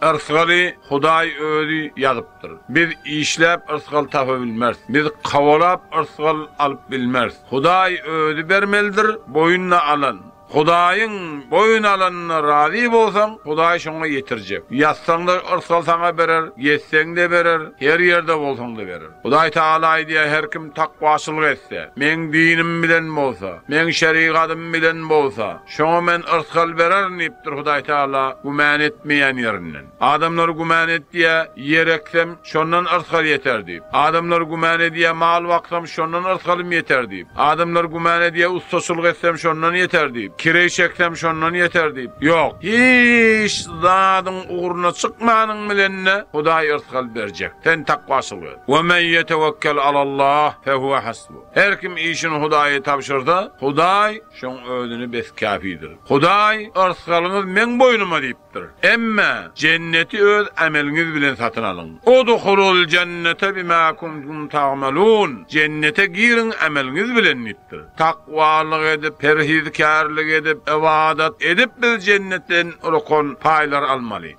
Yrsgaly Hudaý özi ýazypdyr. Biz işläp yrsgal tapabilmeris. Biz kowalap yrsgal alyp bilmeris. Hudaý özi bermelidir, boýnuna alan. Hudaýyň boýun alanyna razy bolsaň, Hudaý şoňa ýetirjek. Ýatsaň-da yrsgal saňa berer, gezseň-de berer, her ýerde bolsaň-da berer. Hudaý Tagala aýdýar, her kim takwaçylyk etse, Meň dinim bilen bolsa, Meň şerigadym bilen bolsa, şoňa Men yrsgal bererin diýipdir Hudaý Tagala gümän etmeýän ýerinden. Adamlar gümän etýär, ýer eksem, şondan yrsgal ýeter diýip. Adamlar gümän edýär, mal baksam, şondan yrsgalym ýeter diýip. Adamlar gümän edýär, ussaçylyk etsem, şondan ýeter diýip. Kireý çeksem, şondan ýeter diýip. Ýok, hiç zadyň ugruna çykmanyň bilen-de Hudaý yrsgal berjek. Sen takwaçylyk et. We men ýetewekkel alallah, fehuwe hasbuh. Her kim işini Hudaýa tabşyrsa, Hudaý şoň özüne bes käfidir. Hudaý, Yrsgalyňyz meň boýnuma diýip. Dyr. Emme jenneti öz ameliňiz bilen satyn alyň. Udhulul jennete bima kuntum tagmalun, Jennete giriň ameliňiz bilen diýipdir. Takwalyk edip, perhizkärlik edip, ybadat edip biz jennetden urukan paýlary almaly.